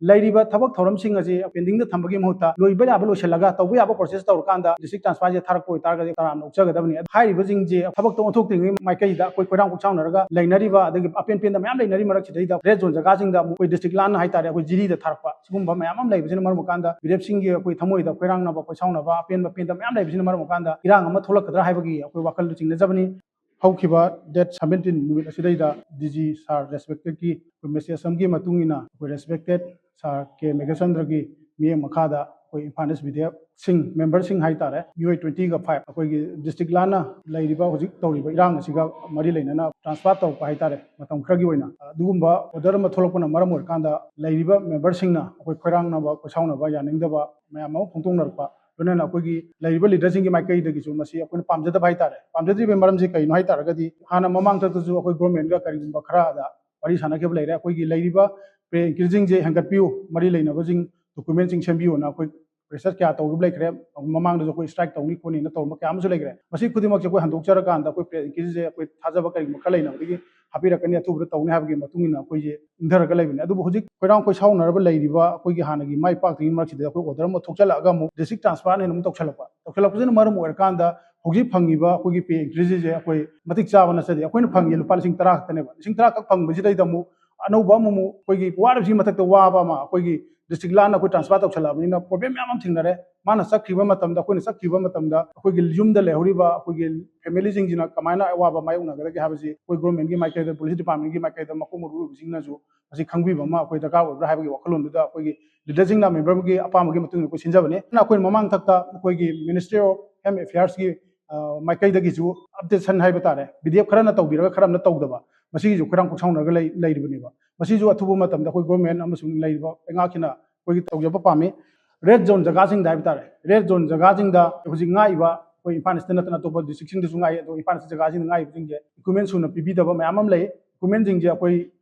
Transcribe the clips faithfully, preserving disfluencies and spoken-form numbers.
ꯂꯩꯔꯤꯕ ꯊꯕꯛ ꯊꯧꯔꯝꯁꯤꯡ ꯑꯁꯤ pending ꯗ ꯊꯝꯕꯒꯤ ꯃꯍꯨꯠꯇ ꯂꯣꯏꯕ ꯌꯥꯕ ꯂꯣꯏꯁꯤꯜꯂꯒ ꯇꯧꯕ ꯌꯥꯕ process ꯇꯧꯔꯀꯥꯟꯗ district transfer ꯁꯦ ꯊꯥꯔꯛꯄ ꯑꯣꯏꯇꯥꯔꯒꯗꯤ ꯇꯔꯥꯝꯅ ꯑꯣꯛꯆꯒꯗꯕꯅꯤ꯫ ꯍꯥꯏꯔꯤꯕꯁꯤꯡꯁꯦ ꯊꯕꯛꯇ ꯑꯣꯟꯊꯣꯛꯇ꯭ꯔꯤꯉꯩ ꯃꯥꯏꯀꯩꯗ ꯑꯩꯈꯣꯏ ꯈꯣꯏꯔꯥꯡ ꯈꯣꯏꯁꯥꯎꯅꯔꯒ ꯂꯩꯅꯔꯤꯕ, ꯑꯗꯒꯤ ꯑꯄꯦꯟ ꯄꯦꯟꯗ ꯃꯌꯥꯝ ꯂꯩꯅꯔꯤ ꯃꯔꯛꯁꯤꯗꯩꯗ red zone ꯖꯒꯥꯁꯤꯡꯗ ꯑꯃꯨꯛ ꯑꯩꯈꯣꯏ district ꯂꯥꯟꯅ ꯍꯥꯏꯇꯥꯔꯦ, ꯑꯩꯈꯣꯏ ꯖꯤꯔꯤꯗ ꯊꯥꯔꯛꯄ, ꯁꯤꯒꯨꯝꯕ ꯃꯌꯥꯝ ꯑꯃ ꯂꯩꯕꯁꯤꯅ ꯃꯔꯝ ꯑꯣꯏꯔꯀꯥꯟꯗ ꯕꯤꯔꯦꯞꯁꯤꯡꯒꯤ ꯑꯩꯈꯣꯏ ꯊꯃꯣꯏꯗ ꯈꯣꯏꯔꯥꯡꯅꯕ, ꯈꯣꯏꯁꯥꯎꯅꯕ, ꯑꯄꯦꯟꯕ ꯄꯦꯟꯗꯕ ꯃꯌꯥꯝ ꯂꯩꯕꯁꯤꯅ ꯃꯔꯝ ꯑꯣꯏꯔꯀꯥꯟꯗ ꯏꯔꯥꯡ ꯑꯃ ꯊꯣꯛꯂꯛꯀꯗ꯭ꯔꯥ ꯍꯥꯏꯕꯒꯤ ꯑꯩꯈꯣꯏ ꯋꯥꯈꯜꯗꯨ ꯆꯤꯡꯅꯖꯕꯅꯤ꯫ ꯍꯧꯈꯤꯕ date seventeen ꯅꯨꯃꯤꯠ ꯑꯁꯤꯗꯩꯗ D G sir respected ꯀꯤ ꯑꯩꯈꯣꯏ message ꯑꯃꯒꯤ ꯃꯇꯨꯡ ꯏꯟꯅ ꯑꯩꯈꯣꯏ respected sir K ꯃꯦꯘꯆꯟꯗ꯭ꯔꯒꯤ ꯃꯤꯠꯌꯦꯡ ꯃꯈꯥꯗ ꯑꯩꯈꯣꯏ ꯏꯝꯐꯥꯜ ꯏꯁ ꯕꯤꯗꯤꯑꯦꯐꯁꯤꯡ, ꯃꯦꯝꯕꯔꯁꯤꯡ ꯍꯥꯏꯇꯥꯔꯦ, ꯃꯤꯑꯣꯏ twenty ꯒ five ꯑꯩꯈꯣꯏꯒꯤ district ꯂꯥꯟꯅ ꯂꯩꯔꯤꯕ ꯍꯧꯖꯤꯛ ꯇꯧꯔꯤꯕ ꯏꯔꯥꯡ ꯑꯁꯤꯒ ꯃꯔꯤ ꯂꯩꯅꯅ transfer ꯇꯧꯔꯛꯄ ꯍꯥꯏꯇꯥꯔꯦ, ꯃꯇꯝ ꯈꯔꯒꯤ ꯑꯣꯏꯅ ꯑꯗꯨꯒꯨꯝꯕ order ꯑꯃ ꯊꯣꯛꯂꯛꯄꯅ ꯃꯔꯝ ꯑꯣꯏꯔꯀꯥꯟꯗ ꯂꯩꯔꯤꯕ ꯃꯦꯝꯕꯔꯁꯤꯡꯅ ꯑꯩꯈꯣꯏ ꯈꯣꯏꯔꯥꯡꯅꯕ, ꯈꯣꯏꯁꯥꯎꯅꯕ, ꯌꯥꯅꯤꯡꯗꯕ ꯃꯌꯥꯝ ꯑꯃ ꯐꯣꯡꯗꯣꯛꯅꯔꯛꯄ, ꯂꯣꯏꯅꯅ ꯑꯩꯈꯣꯏꯒꯤ ꯂꯩꯔꯤꯕ ꯂꯤꯗꯔꯁꯤꯡꯒꯤ ꯃꯥꯏꯀꯩꯗꯒꯤꯁꯨ ꯃꯁꯤ ꯑꯩꯈꯣꯏꯅ ꯄꯥꯝꯖꯗꯕ ꯍꯥꯏꯇꯥꯔꯦ꯫ ꯄꯥꯝꯖꯗ꯭ꯔꯤꯕꯒꯤ ꯃꯔꯝꯁꯤ ꯀꯩꯅꯣ ꯍꯥꯏ ꯇꯥꯔꯒꯗꯤ, ꯍꯥꯟꯅ ꯃꯃꯥꯡꯗꯁꯨ ꯑꯩꯈꯣꯏ ꯒꯣꯔꯃꯦꯟꯒ ꯀꯔꯤꯒꯨꯝꯕ ꯈꯔꯗ ꯋꯥꯔꯤ ꯁꯥꯟꯅꯈꯤꯕ ꯂꯩꯔꯦ, ꯑꯩꯈꯣꯏꯒꯤ ꯂꯩꯔꯤꯕ ꯄꯦ ꯏꯟꯀ꯭ꯔꯤꯖꯁꯤꯡꯁꯦ ꯍꯦꯟꯒꯠꯄꯤꯌꯨ, ꯃꯔꯤ ꯂꯩꯅꯕꯁꯤꯡ ꯗꯣꯀꯨꯃꯦꯟꯁꯤꯡ ꯁꯦꯝꯕꯤꯌꯨꯅ ꯑꯩꯈꯣꯏ ꯄ꯭ꯔꯦꯁꯔ ꯀꯌꯥ ꯇꯧꯈꯤꯕ ꯂꯩꯈ꯭ꯔꯦ꯫ ꯃꯃꯥꯡꯗꯁꯨ ꯑꯩꯈꯣꯏ ꯁ꯭ꯇ꯭ꯔꯥꯏꯛ ꯇꯧꯅꯤ ꯈꯣꯠꯅꯤꯅ ꯇꯧꯔꯝꯕ ꯀꯌꯥ ꯑꯃꯁꯨ ꯂꯩꯈ꯭ꯔꯦ꯫ ꯃꯁꯤ ꯈꯨꯗꯤꯡꯃꯛꯁꯦ ꯑꯩꯈꯣꯏ ꯍꯟꯗꯣꯛꯆꯔꯀꯥꯟꯗ ꯑꯩꯈꯣꯏ ꯄꯦ ꯏꯟꯀ꯭ꯔꯤꯖꯁꯦ ꯑꯩꯈꯣꯏ ꯊꯥꯖꯕ ꯀꯔꯤꯒꯨꯝꯕ ꯈꯔ ꯂꯩꯅꯕꯗꯒꯤ ꯍꯥꯞꯄꯤꯔꯛꯀꯅꯤ, ꯑꯊꯨꯕꯗ ꯇꯧꯅꯤ ꯍꯥꯏꯕꯒꯤ ꯃꯇꯨꯡ ꯏꯟꯅ ꯑꯩꯈꯣꯏꯁꯦ ꯏꯪꯊꯔꯒ ꯂꯩꯕꯅꯦ꯫ ꯑꯗꯨꯕꯨ ꯍꯧꯖꯤꯛ ꯈꯣꯏꯔꯥꯡ ꯈꯣꯏꯁꯥꯎꯅꯔꯕ ꯂꯩꯔꯤꯕ ꯑꯩꯈꯣꯏꯒꯤ ꯍꯥꯟꯅꯒꯤ ꯃꯥꯏ ꯄꯥꯛꯇ꯭ꯔꯤꯉꯩ ꯃꯔꯛꯁꯤꯗ ꯑꯩꯈꯣꯏ order ꯑꯃ ꯊꯣꯛꯆꯜꯂꯛꯑꯒ ꯑꯃꯨꯛ district transfer ꯍꯦꯟꯅ ꯑꯃꯨꯛ ꯇꯧꯁꯜꯂꯛꯄ꯫ ꯇꯧꯁꯜꯂꯛꯄꯁꯤꯅ ꯃꯔꯝ ꯑꯣꯏꯔꯀꯥꯟꯗ ꯍꯧꯖꯤꯛ ꯐꯪꯉꯤꯕ ꯑꯩꯈꯣꯏꯒꯤ ꯄꯦ ꯏꯟꯀ꯭ꯔꯤꯖꯁꯦ ꯑꯩꯈꯣꯏ ꯃꯇꯤꯛ ꯆꯥꯕ ꯅꯠꯆꯗꯦ꯫ ꯑꯩꯈꯣꯏꯅ ꯐꯪꯉꯤ ꯂꯨꯄꯥ ꯂꯤꯁꯤꯡ ꯇꯔꯥ ꯈꯛꯇꯅꯦꯕ꯫ ꯂꯤꯁꯤꯡ ꯇꯔꯥ ꯈꯛ ꯐꯪꯕꯁꯤꯗꯩꯗ ꯑꯃꯨꯛ ꯑꯅꯧꯕ ꯑꯃꯃꯨꯛ ꯑꯩꯈꯣꯏꯒꯤ ꯋꯥꯔꯤꯕꯁꯤꯒꯤ ꯃꯊꯛꯇ ꯋꯥꯕ ꯑꯃ, ꯑꯩꯈꯣꯏꯒꯤ district ꯂꯥꯟꯅ ꯑꯩꯈꯣꯏ transfer ꯇꯧꯁꯜꯂꯛꯑꯕꯅꯤꯅ problem ꯃꯌꯥꯝ ꯑꯃ ꯊꯦꯡꯅꯔꯦ꯫ ꯃꯥꯅ ꯆꯠꯈꯤꯕ ꯃꯇꯝꯗ, ꯑꯩꯈꯣꯏꯅ ꯆꯠꯈꯤꯕ ꯃꯇꯝꯗ ꯑꯩꯈꯣꯏꯒꯤ ꯌꯨꯝꯗ ꯂꯩꯍꯧꯔꯤꯕ ꯑꯩꯈꯣꯏꯒꯤ familyꯁꯤꯡꯁꯤꯅ ꯀꯃꯥꯏꯅ ꯑꯋꯥꯕ ꯃꯥꯌꯣꯛꯅꯒꯗꯒꯦ ꯍꯥꯏꯕꯁꯤ ꯑꯩꯈꯣꯏ ꯒꯣꯔꯃꯦꯟꯒꯤ ꯃꯥꯏꯀꯩꯗ, ꯄꯨꯂꯤꯁ ꯗꯤꯄꯥꯔꯠꯃꯦꯟꯒꯤ ꯃꯥꯏꯀꯩꯗ ꯃꯀꯣꯛ ꯃꯔꯨ ꯑꯣꯏꯕꯁꯤꯡꯅꯁꯨ ꯃꯁꯤ ꯈꯪꯕꯤꯕ ꯑꯃ ꯑꯩꯈꯣꯏ ꯗꯔꯀꯥꯔ ꯑꯣꯏꯕ꯭ꯔꯥ ꯍꯥꯏꯕꯒꯤ ꯋꯥꯈꯜꯂꯣꯟꯗꯨꯗ ꯑꯩꯈꯣꯏꯒꯤ ꯂꯤꯗꯔꯁꯤꯡꯅ ꯃꯦꯝꯕꯔꯒꯤ ꯑꯄꯥꯝꯕꯒꯤ ꯃꯇꯨꯡ ꯏꯟꯅ ꯑꯩꯈꯣꯏ ꯁꯤꯟꯖꯕꯅꯤ꯫ ꯑꯩꯈꯣꯏꯅ ꯃꯃꯥꯡ ꯊꯛꯇ ꯑꯩꯈꯣꯏꯒꯤ Ministry of Home Affairsꯀꯤ, ꯑ, ꯃꯥꯏꯀꯩꯗꯒꯤꯁꯨ objection ꯍꯥꯏꯕ ꯇꯥꯔꯦ, ꯕꯤꯗꯤꯑꯦꯐ ꯈꯔꯅ ꯇꯧꯕꯤꯔꯒ ꯈꯔ ꯑꯃꯅ ꯇꯧꯗꯕ, ꯃꯁꯤꯒꯤꯁꯨ ꯈꯣꯏꯔꯥꯡ ꯈꯣꯏꯁꯥꯎꯅꯔꯒ ꯂꯩ-, ꯂꯩꯔꯤꯕꯅꯦꯕ꯫ ꯃꯁꯤꯁꯨ ꯑꯊꯨꯕ ꯃꯇꯝꯗ ꯑꯩꯈꯣꯏ ꯒꯣꯔꯃꯦꯟ ꯑꯃꯁꯨꯡ ꯂꯩꯔꯤꯕ ꯂꯩꯉꯥꯛꯁꯤꯅ ꯑꯩꯈꯣꯏꯒꯤ ꯇꯧꯖꯕ ꯄꯥꯝꯃꯤ꯫ Red zone ꯖꯒꯥꯁꯤꯡꯗ ꯍꯥꯏꯕ ꯇꯥꯔꯦ, red zone ꯖꯒꯥꯁꯤꯡꯗ ꯍꯧꯖꯤꯛ ꯉꯥꯛꯏꯕ ꯑꯩꯈꯣꯏ ꯏꯝꯐꯥꯜ ꯏꯁꯇ ꯅꯠꯇꯅ ꯑꯇꯣꯞꯄ districtꯁꯤꯡꯗꯁꯨ ꯉꯥꯛꯏ, ꯑꯗꯣ ꯏꯝꯐꯥꯜ ꯏꯁ ꯖꯒꯥꯁꯤꯡꯗ ꯉꯥꯛꯏꯕꯁꯤꯡꯁꯦ equipment ꯁꯨꯅ ꯄꯤꯕꯤꯗꯕ ꯃꯌꯥꯝ ꯑꯃ ꯂꯩ꯫ Equipmentꯁꯤꯡꯁꯦ ꯑꯩꯈꯣꯏ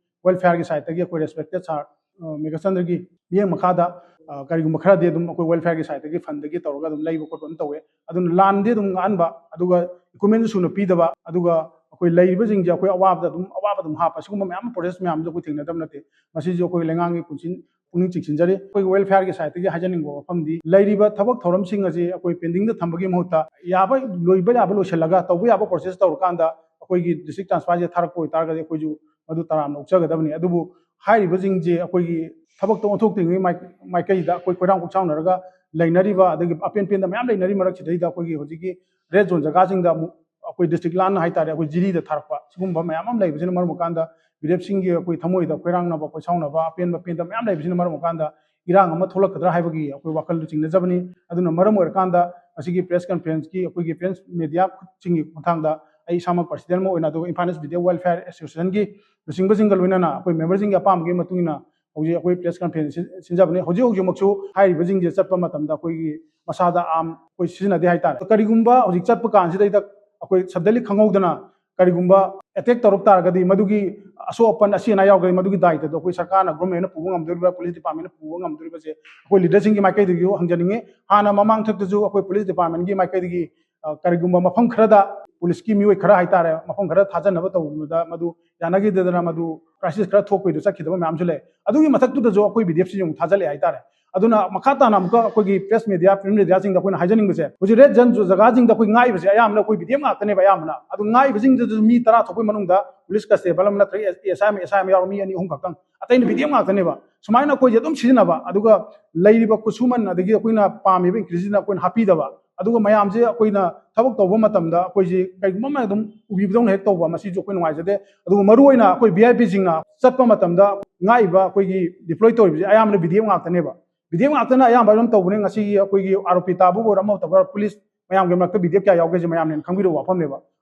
welfareꯒꯤ sideꯇꯒꯤ ꯑꯩꯈꯣꯏ respected sir, ꯑ, ꯃꯦꯘꯆꯟꯗ꯭ꯔꯒꯤ ꯃꯤꯠꯌꯦꯡ ꯃꯈꯥꯗ, ꯑ, ꯀꯔꯤꯒꯨꯝꯕ ꯈꯔꯗꯤ ꯑꯗꯨꯝ ꯑꯩꯈꯣꯏ welfareꯒꯤ sideꯇꯒꯤ fundꯗꯒꯤ ꯇꯧꯔꯒ ꯑꯗꯨꯝ ꯂꯩꯕ ꯈꯣꯠꯄ ꯑꯗꯨꯝ ꯇꯧꯋꯦ꯫ ꯑꯗꯨꯅ ꯂꯥꯟꯗꯤ ꯑꯗꯨꯝ ꯉꯥꯛꯍꯟꯕ, ꯑꯗꯨꯒ equipment ꯁꯨꯅ ꯄꯤꯗꯕ, ꯑꯗꯨꯒ ꯑꯩꯈꯣꯏ ꯂꯩꯔꯤꯕꯁꯤꯡꯁꯦ ꯑꯩꯈꯣꯏ ꯑꯋꯥꯕꯗ ꯑꯗꯨꯝ, ꯑꯋꯥꯕ ꯑꯗꯨꯝ ꯍꯥꯞꯄ, ꯁꯤꯒꯨꯝꯕ ꯃꯌꯥꯝ ꯑꯃ process ꯃꯌꯥꯝꯁꯦ ꯑꯩꯈꯣꯏ ꯊꯦꯡꯅꯗꯕ ꯅꯠꯇꯦ꯫ ꯃꯁꯤꯁꯨ ꯑꯩꯈꯣꯏ ꯂꯩꯉꯥꯛꯀꯤ ꯄꯨꯟꯁꯤ ꯄꯨꯛꯅꯤꯡ ꯆꯤꯡꯁꯤꯟꯖꯔꯤ꯫ ꯑꯩꯈꯣꯏꯒꯤ welfare ꯒꯤ side ꯇꯒꯤ ꯍꯥꯏꯖꯅꯤꯡꯕ ꯋꯥꯐꯝꯗꯤ, ꯂꯩꯔꯤꯕ ꯊꯕꯛ ꯊꯧꯔꯝꯁꯤꯡ ꯑꯁꯤ ꯑꯩꯈꯣꯏ pending ꯗ ꯊꯝꯕꯒꯤ ꯃꯍꯨꯠꯇ ꯌꯥꯕ, ꯂꯣꯏꯕ ꯌꯥꯕ ꯂꯣꯏꯁꯤꯜꯂꯒ, ꯇꯧꯕ ꯌꯥꯕ process ꯇꯧꯔꯀꯥꯟꯗ ꯑꯩꯈꯣꯏꯒꯤ district transfer ꯁꯦ ꯊꯥꯔꯛꯄ ꯑꯣꯏꯇꯥꯔꯒꯗꯤ ꯑꯩꯈꯣꯏꯁꯨ ꯃꯗꯨ ꯇꯔꯥꯝꯅ ꯑꯣꯛꯆꯒꯗꯕꯅꯤ꯫ ꯑꯗꯨꯕꯨ ꯍꯥꯏꯔꯤꯕꯁꯤꯡꯁꯦ ꯑꯩꯈꯣꯏꯒꯤ ꯊꯕꯛꯇ ꯑꯣꯟꯊꯣꯛꯇ꯭ꯔꯤꯉꯩ ꯃꯥꯏ-, ꯃꯥꯏꯀꯩꯗ ꯑꯩꯈꯣꯏ ꯈꯣꯏꯔꯥꯡ ꯈꯣꯛꯁꯥꯎꯅꯔꯒ ꯂꯩꯅꯔꯤꯕ, ꯑꯗꯒꯤ ꯑꯄꯦꯟ ꯄꯦꯟꯗ ꯃꯌꯥꯝ ꯂꯩꯅꯔꯤ ꯃꯔꯛꯁꯤꯗꯩꯗ ꯑꯩꯈꯣꯏꯒꯤ ꯍꯧꯖꯤꯛꯀꯤ red zone ꯖꯒꯥꯁꯤꯡꯗ ꯑꯃꯨꯛ ꯑꯩꯈꯣꯏ district ꯂꯥꯟꯅ ꯍꯥꯏꯇꯥꯔꯦ, ꯑꯩꯈꯣꯏ ꯖꯤꯔꯤꯗ ꯊꯥꯔꯛꯄ, ꯁꯤꯒꯨꯝꯕ ꯃꯌꯥꯝ ꯑꯃ ꯂꯩꯕꯁꯤꯅ ꯃꯔꯝ ꯑꯣꯏꯔꯀꯥꯟꯗ ꯕꯤꯔꯦꯞꯁꯤꯡꯒꯤ ꯑꯩꯈꯣꯏ ꯊꯃꯣꯏꯗ ꯈꯣꯏꯔꯥꯡꯅꯕ, ꯈꯣꯏꯁꯥꯎꯅꯕ, ꯑꯄꯦꯟꯕ ꯄꯦꯟꯗꯕ ꯃꯌꯥꯝ ꯂꯩꯕꯁꯤꯅ ꯃꯔꯝ ꯑꯣꯏꯔꯀꯥꯟꯗ ꯏꯔꯥꯡ ꯑꯃ ꯊꯣꯛꯂꯛꯀꯗ꯭ꯔꯥ ꯍꯥꯏꯕꯒꯤ ꯑꯩꯈꯣꯏ ꯋꯥꯈꯜꯗꯨ ꯆꯤꯡꯅꯖꯕꯅꯤ꯫ ꯑꯗꯨꯅ ꯃꯔꯝ ꯑꯣꯏꯔꯀꯥꯟꯗ ꯉꯁꯤꯒꯤ press conference ꯀꯤ ꯑꯩꯈꯣꯏꯒꯤ friends media ꯁꯤꯡꯒꯤ ꯈꯣꯡꯊꯥꯡꯗ ꯑꯩ ꯏꯁꯥꯃꯛ personal ꯑꯃ ꯑꯣꯏꯅ, ꯑꯗꯨꯒ Imphal East Video Welfare Association ꯒꯤ ꯂꯨꯆꯤꯡꯕꯁꯤꯡꯒ ꯂꯣꯏꯅꯅ ꯑꯩꯈꯣꯏ member ꯁꯤꯡꯒꯤ ꯑꯄꯥꯝꯕꯒꯤ ꯃꯇꯨꯡ ꯏꯟꯅ ꯍꯧꯖꯤꯛ ꯑꯩꯈꯣꯏ press conference ꯁꯤꯟ-, ꯁꯤꯟꯖꯕꯅꯤ꯫ ꯍꯧꯖꯤꯛ ꯍꯧꯖꯤꯛꯃꯛꯁꯨ ꯍꯥꯏꯔꯤꯕꯁꯤꯡꯁꯦ ꯆꯠꯄ ꯃꯇꯝꯗ ꯑꯩꯈꯣꯏꯒꯤ ꯃꯁꯥꯗ arm ꯑꯩꯈꯣꯏ ꯁꯤꯖꯤꯟꯅꯗꯦ ꯍꯥꯏꯇꯥꯔꯦ꯫ ꯀꯔꯤꯒꯨꯝꯕ ꯍꯧꯖꯤꯛ ꯆꯠꯄ ꯀꯥꯟꯁꯤꯗꯩꯗ ꯑꯩꯈꯣꯏ suddenly ꯈꯪꯍꯧꯗꯅ ꯀꯔꯤꯒꯨꯝꯕ attack ꯇꯧꯔꯛ ꯇꯥꯔꯒꯗꯤ, ꯃꯗꯨꯒꯤ ꯑꯁꯣꯛ ꯑꯄꯟ, ꯑꯁꯤ ꯑꯅꯥ ꯌꯥꯎꯔꯒꯗꯤ, ꯃꯗꯨꯒꯤ ꯗꯥꯏꯇꯗꯣ ꯑꯩꯈꯣꯏ ꯁꯔꯀꯥꯔꯅ, government ꯅ ꯄꯨꯕ ꯉꯝꯗꯣꯔꯤꯕ꯭ꯔꯥ, police department ꯅ ꯄꯨꯕ ꯉꯝꯗꯣꯔꯤꯕꯁꯦ ꯑꯩꯈꯣꯏ leader ꯁꯤꯡꯒꯤ ꯃꯥꯏꯀꯩꯗꯒꯤ ꯍꯪꯖꯅꯤꯡꯉꯤ꯫ ꯍꯥꯟꯅ ꯃꯃꯥꯡ ꯊꯛꯇꯁꯨ ꯑꯩꯈꯣꯏ police department ꯒꯤ ꯃꯥꯏꯀꯩꯗꯒꯤ, ꯑ, ꯀꯔꯤꯒꯨꯝꯕ ꯃꯐꯝ ꯈꯔꯗ police ꯀꯤ ꯃꯤꯑꯣꯏ ꯈꯔ ꯍꯥꯏꯇꯥꯔꯦ, ꯃꯐꯝ ꯈꯔ ꯊꯥꯖꯅꯕ ꯇꯧꯕꯗ ꯃꯗꯨ ꯌꯥꯅꯈꯤꯗꯗꯅ ꯃꯗꯨ crisis ꯈꯔ ꯊꯣꯛꯄꯩꯗꯨ ꯆꯠꯈꯤꯗꯕ ꯃꯌꯥꯝꯁꯨ ꯂꯩ꯫ ꯑꯗꯨꯒꯤ ꯃꯊꯛꯇꯨꯗꯁꯨ ꯑꯩꯈꯣꯏ ꯕꯤ ꯗꯤ ꯑꯦꯐ ꯁꯤꯁꯨ ꯑꯃꯨꯛ ꯊꯥꯖꯤꯜꯂꯛꯑꯦ ꯍꯥꯏꯇꯥꯔꯦ꯫ ꯑꯗꯨꯅ ꯃꯈꯥ ꯇꯥꯅ ꯑꯃꯨꯛꯀ ꯑꯩꯈꯣꯏꯒꯤ press media, print media ꯁꯤꯡꯗ ꯑꯩꯈꯣꯏꯅ ꯍꯥꯏꯖꯅꯤꯡꯕꯁꯦ, ꯍꯧꯖꯤꯛ red zone ꯖꯒꯥꯁꯤꯡꯗ ꯑꯩꯈꯣꯏ ꯉꯥꯛꯏꯕꯁꯦ ꯑꯌꯥꯝꯕꯅ ꯑꯩꯈꯣꯏ ꯕꯤ ꯗꯤ ꯑꯦꯐ ꯉꯥꯛꯇꯅꯦꯕ ꯑꯌꯥꯝꯕꯅ꯫ ꯑꯗꯨ ꯉꯥꯛꯏꯕꯁꯤꯡꯗꯨꯗꯁꯨ ꯃꯤ ꯇꯔꯥ ꯊꯣꯛꯄꯩ ꯃꯅꯨꯡꯗ police constable ꯑꯃ ꯅꯠꯇ꯭ꯔꯒ ꯑꯦꯁ ꯑꯥꯏ ꯑꯃ, ꯑꯦꯁ ꯑꯥꯏ ꯑꯃ ꯌꯥꯎꯔꯒ ꯃꯤ ꯑꯅꯤ ꯑꯍꯨꯝ ꯈꯛꯇꯪ, ꯑꯇꯩꯅ ꯕꯤ ꯗꯤ ꯑꯦꯐ ꯉꯥꯛꯇꯅꯦꯕ꯫ ꯁꯨꯃꯥꯏꯅ ꯑꯩꯈꯣꯏꯁꯦ ꯑꯗꯨꯝ ꯁꯤꯖꯤꯟꯅꯕ, ꯑꯗꯨꯒ ꯂꯩꯔꯤꯕ ꯈꯨꯠꯁꯨꯃꯟ ꯑꯗꯒꯤ ꯑꯩꯈꯣꯏꯅ ꯄꯥꯝꯃꯤꯕ increase ꯁꯤꯅ ꯑꯩꯈꯣꯏꯅ ꯍꯥꯞꯄꯤꯗꯕ, ꯑꯗꯨꯒ ꯃꯌꯥꯝꯁꯦ ꯑꯩꯈꯣꯏꯅ ꯊꯕꯛ ꯇꯧꯕ ꯃꯇꯝꯗ ꯑꯩꯈꯣꯏꯁꯦ ꯀꯩꯒꯨꯝꯕ ꯑꯃ ꯑꯗꯨꯝ ꯎꯕꯤꯕꯗꯧꯅ ꯍꯦꯛ ꯇꯧꯕ, ꯃꯁꯤꯁꯨ ꯑꯩꯈꯣꯏ ꯅꯨꯡꯉꯥꯏꯖꯗꯦ꯫ ꯑꯗꯨꯒ ꯃꯔꯨꯑꯣꯏꯅ ꯑꯩꯈꯣꯏ ꯚꯤ ꯑꯥꯏ ꯄꯤ ꯁꯤꯡꯅ ꯆꯠꯄ ꯃꯇꯝꯗ ꯉꯥꯛꯏꯕ ꯑꯩꯈꯣꯏꯒꯤ deploy ꯇꯧꯔꯤꯕꯁꯦ ꯑꯌꯥꯝꯕꯅ ꯕꯤ ꯗꯤ ꯑꯦꯐ ꯉꯥꯛꯇꯅꯦꯕ꯫ ꯕꯤ ꯗꯤ ꯑꯦꯐ ꯉꯥꯛꯇꯅ ꯑꯌꯥꯝꯕ ꯑꯗꯨꯝ ꯇꯧꯕꯅꯦ꯫ ꯉꯁꯤꯒꯤ ꯑꯩꯈꯣꯏꯒꯤ ꯑꯥꯔ ꯑꯣ ꯄꯤ ꯇꯥꯕꯕꯨ ꯑꯣꯏꯔꯣ, ꯑꯃ ꯇꯧꯕ ꯑꯣꯏꯔꯣ, police ꯃꯌꯥꯝꯒꯤ ꯃꯔꯛꯇ ꯕꯤ ꯗꯤ ꯑꯦꯐ ꯀꯌꯥ ꯌꯥꯎꯒꯦꯁꯦ ꯃꯌꯥꯝꯅ ꯍꯦꯟꯅ ꯈꯪꯕꯤꯔꯕ ꯋꯥꯐꯝꯅꯦꯕ꯫